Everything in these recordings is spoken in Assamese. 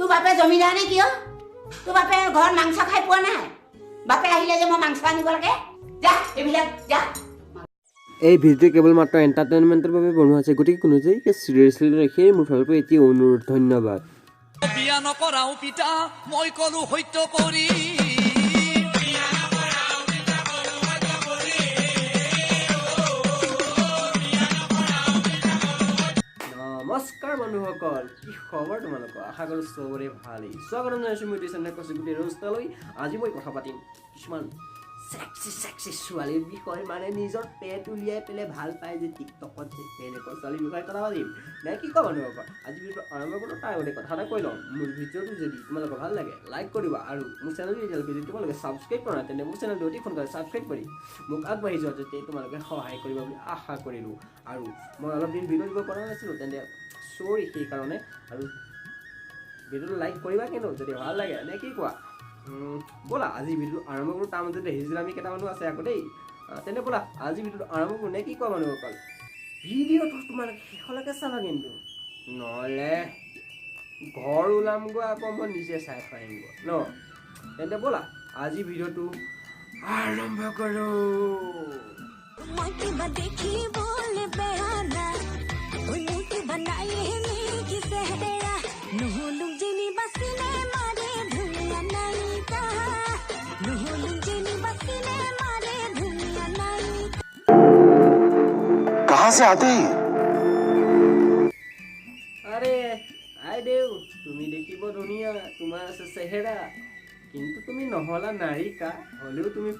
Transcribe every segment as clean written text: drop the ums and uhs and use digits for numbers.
তোৰ বাপে জমিদাৰ নে কিয়? তোৰ বাপে ঘৰত মাংস খাই পোৱা নাই? বাপে আহিলে যে মই মাংস আনিব লাগে। যা এইবিলাক যা। এই ভিডিঅ'টো কেৱল মাত্ৰ এণ্টাৰটেইনমেণ্টৰ বাবে বনোৱা হৈছে, গতিকে কোনো যদি চিৰিয়াছলি ৰাখি মোৰ ফালৰ পৰা এটি অনুৰোধ। ধন্যবাদ। বিয়া নকৰাও পিতা, মই কলো সত্য কৰি। নমস্কাৰ বন্ধুসকল, কি খবৰ তোমালোকৰ? আশা কৰোঁ চবৰে ভালেই। স্বাগতম জনাইছোঁ মোৰ চেনেল কচুগুটি ৰ'জতালৈ। আজি মই কথা পাতিম কিছুমান চেক্সি চেক্সি ছোৱালীৰ বিষয়ে, মানে নিজৰ পেট উলিয়াই পেলাই ভাল পায় যে টিকটকত, যে তেনেকুৱা ছোৱালীৰ বিষয়ে কথা পাতিম নে কি কয় বন্ধুসকল? আজি ভিডিঅ'টো আৰম্ভ কৰোঁ, তাৰ আগতে কথা এটা কৈ লওঁ। মোৰ ভিডিঅ'টো যদি তোমালোকৰ ভাল লাগে লাইক কৰিবা, আৰু মোৰ চেনেলটো এতিয়ালৈকে যদি তোমালোকে ছাবস্ক্ৰাইব কৰা নাই তেন্তে মোৰ চেনেলটো অতি সোনকালে ছাবস্ক্ৰাইব কৰি মোক আগবাঢ়ি যোৱা যাতে তোমালোকে সহায় কৰিবা বুলি আশা কৰিলোঁ। আৰু মই অলপ দিন ভিডিঅ' দিব পৰা নাছিলোঁ, তেন্তে চৰি সেইকাৰণে। আৰু ভিডিঅ'টো লাইক কৰিবা কিন্তু যদি ভাল লাগে নে কি কোৱা? ব'লা আজি ভিডিঅ'টো আৰম্ভ কৰোঁ। তাৰ মাজতে হিজৰামি কেইটামানো আছে আকৌ দেই। তেন্তে ব'লা আজি ভিডিঅ'টো আৰম্ভ কৰোঁ নে কি কোৱা মানুহসকল? ভিডিঅ'টো তোমালোকে শেষলৈকে চাবা কিন্তু, নহ'লে ঘৰ ওলামগৈ আকৌ মই নিজে চাই থৈ আহিমগৈ ন। তেন্তে ব'লা আজি ভিডিঅ'টো আৰম্ভ কৰোঁ। মই কিবা দেখিবলে বেয়া না, ঐ মোৰ কিবা নাই নেকি চেহেৰা? নহলো যেনিবা চিনেমাৰে ধুনীয়া নায়িকা, নহলো যেনিবা চিনেমাৰে ধুনীয়া নায়িকা। कहाँ से आते हैं? আৰে আইদেউ, তুমি দেখিব ধুনীয়া, তোমাৰ আছে চেহেৰা, কিন্তু তুমি নহ'লা নায়িকা। হ'লেও তুমি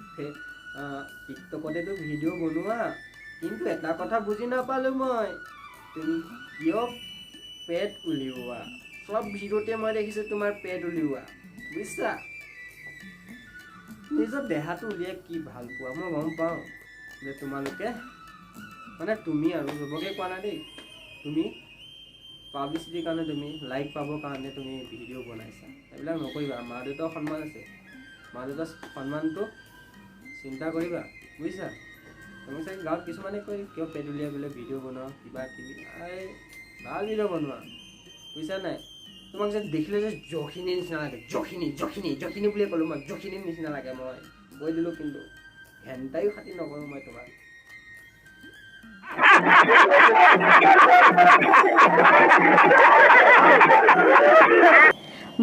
টিকটকতেতো ভিডিঅ' বনোৱা। কিন্তু এটা কথা বুজি নাপালোঁ মই, তুমি কিয় পেট উলিওৱা? চব ভিডিঅ'তে মই দেখিছোঁ তোমাৰ পেট উলিওৱা, বুজিছা? নিজৰ দেহাটো উলিয়াই কি ভাল পোৱা মই গম পাওঁ যে তোমালোকে, মানে তুমি আৰু চবকে কোৱা নাই দেই, তুমি পাব্লিচিটিৰ কাৰণে, তুমি লাইক পাবৰ কাৰণে তুমি ভিডিঅ' বনাইছা। এইবিলাক নকৰিবা। মা দেউতাৰ সন্মান আছে, মা দেউতাৰ সন্মানটো চিন্তা কৰিবা, বুজিছা? তুমি চাগে গাঁৱত কিছুমানে কয় কিয় পেট উলিয়াই বোলে ভিডিঅ' বনোৱা কিবা কিবি। আৰে ভাল ভিডিঅ' বনোৱা, বুজিছা নাই? তোমাক যে দেখিলে যে জখিনীৰ নিচিনা লাগে, জখিনী জখিনী জখিনী বুলিয়ে ক'লোঁ মই, জখিনীৰ নিচিনা লাগে মই কৈ দিলোঁ, কিন্তু ঘেণ্টায়ো খাতি নকৰোঁ মই তোমাক।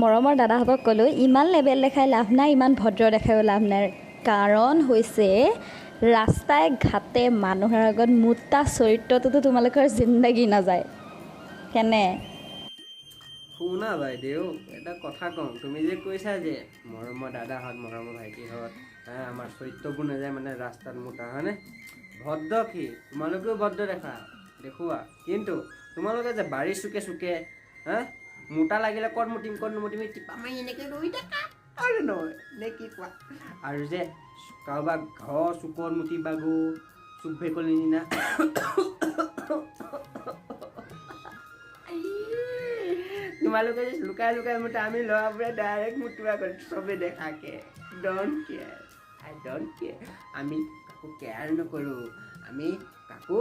মৰমৰ দাদাহঁতক ক'লোঁ, ইমান লেবেল দেখাই লাভ নাই, ইমান ভদ্ৰ দেখায়ো লাভ নাই। কাৰণ হৈছে ৰাস্তাই ঘাটে মানুহৰ আগত মোটা চৰিত্ৰটোতো তোমালোকৰ জিন্দগী নাযায়। কেনে শুনা বাইদেউ, এটা কথা কওঁ, তুমি যে কৈছা যে মৰমৰ দাদাহঁত মৰমৰ ভাইটিহঁত আমাৰ চৰিত্ৰবোৰ নাযায়, মানে ৰাস্তাত মোটা হয়নে? ভদ্ৰ কি তোমালোকেও ভদ্ৰ দেখা দেখুওৱা, কিন্তু তোমালোকে যে বাৰীৰ চুকে চুকে হা মোটা লাগিলে ক'ত মুতিম ক'ত নুমুতিম টিপা মাৰি এনেকৈ ৰৈ থাকা আৰু নহয় নে কি কোৱা? আৰু যে কাৰোবাৰ ঘৰ চুকত মুতিবা গো চুক ভেকলি নিচিনা, তোমালোকে যে লুকাই লুকাই মুতা, আমি ল'ৰাবোৰে ডাইৰেক্ট মুতুৱা কৰি চবে দেখাকে। Don't care, I don't care. আমি কাকো কেয়াৰ নকৰোঁ, আমি কাকো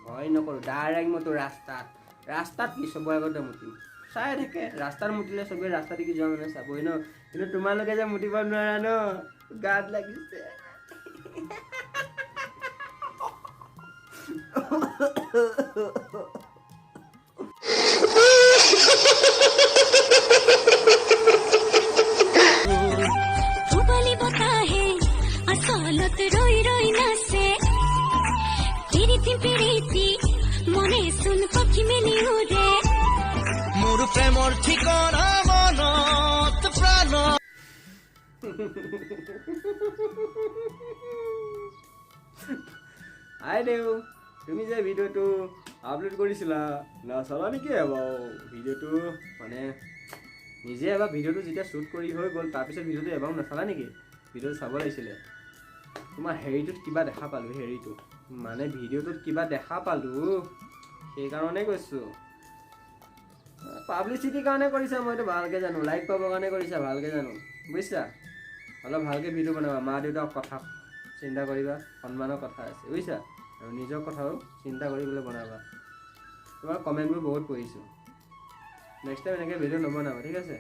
ভয় নকৰোঁ। ডাইৰেক্ট মুতো ৰাস্তাত, ৰাস্তাত কি চবৰে আগতে মুতিম, চাই থাকে। ৰাস্তাত মুতিলে চবেই ৰাস্তা দেখি যোৱা মানুহে চাবই ন, কিন্তু তোমালোকে যে মুতিব নোৱাৰা ন, গাত লাগিছে। পূবালী বতাহে আচলত ৰৈ ৰৈ নাচে, পিৰিতি পিৰিতি মনে চোন পাখি মেলি উৰে। মোৰ প্ৰেমৰ ঠিকনা মনত প্ৰাণ। আইদেউ, তুমি যে ভিডিঅ'টো আপলোড কৰিছিলা নাচালা নেকি এবাৰ ভিডিঅ'টো? মানে নিজে এবাৰ ভিডিঅ'টো যেতিয়া শ্বুট কৰি হৈ গ'ল তাৰপিছত ভিডিঅ'টো এবাৰো নাচালা নেকি? ভিডিঅ'টো চাব লাগিছিলে। তোমাৰ হেৰিটোত কিবা দেখা পালোঁ, হেৰিটো মানে ভিডিঅ'টোত কিবা দেখা পালোঁ, সেইকাৰণে কৈছোঁ। পাব্লিচিটিৰ কাৰণে কৰিছা মইতো ভালকৈ জানো, লাইক পাবৰ কাৰণে কৰিছা ভালকৈ জানো, বুজিছা? অলপ ভালকৈ ভিডিঅ' বনাবা, মা দেউতাৰ কথা চিন্তা কৰিবা, সন্মানৰ কথা আছে, বুজিছা? আৰু নিজৰ কথাও চিন্তা কৰি পেলাই বনাবা। তোমাৰ কমেণ্টবোৰ বহুত পঢ়িছোঁ। নেক্সট টাইম এনেকৈ ভিডিঅ' নবনাবা, ঠিক আছে?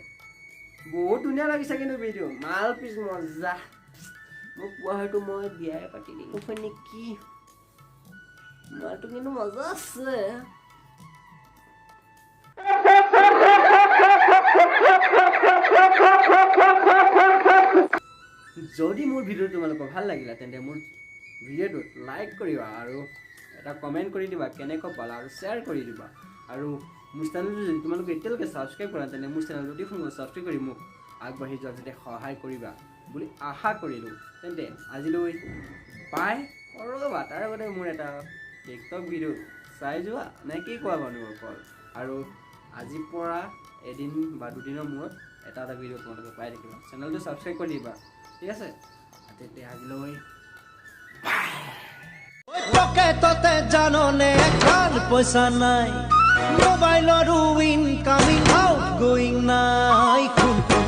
বহুত ধুনীয়া লাগিছে কিন্তু ভিডিঅ', মাল পিচ মজা। মোক কোৱা হয়তো মই বিয়াই পাতি দিলোঁ হয় নেকি। মালটো কিন্তু মজা আছে। যদি মোৰ ভিডিঅ' তোমালোকৰ ভাল লাগিলে, তেন্তে মোৰ ভিডিঅ'টোত লাইক কৰিবা আৰু এটা কমেণ্ট কৰি দিবা কেনেকুৱা পালা, আৰু শ্বেয়াৰ কৰি দিবা। আৰু মোৰ চেনেলটো যদি তোমালোকে এতিয়ালৈকে ছাবস্ক্ৰাইব কৰা, তেন্তে মোৰ চেনেলটো অতি সোনকালে ছাবস্ক্ৰাইব কৰি মোক আগবাঢ়ি যোৱাত যাতে সহায় কৰিবা বুলি আশা কৰিলোঁ। তেন্তে আজিলৈ বাই। ৰ'বা, তাৰ আগতে মোৰ এটা টিকটক ভিডিঅ' চাই যোৱা নে কি কোৱা মানুহসকল? আৰু আজিৰ পৰা এদিন বা দুদিনৰ মূৰত এটা এটা ভিডিঅ' তোমালোকে পাই থাকিবা। চেনেলটো ছাবস্ক্ৰাইব কৰি দিবা, ঠিক আছে? তেন্তে আজিলৈ পকেটতে জাননে এখন পইচা নাই, মোবাইলৰো ইনকামিং আউট গোয়িং নাই। কোন কোন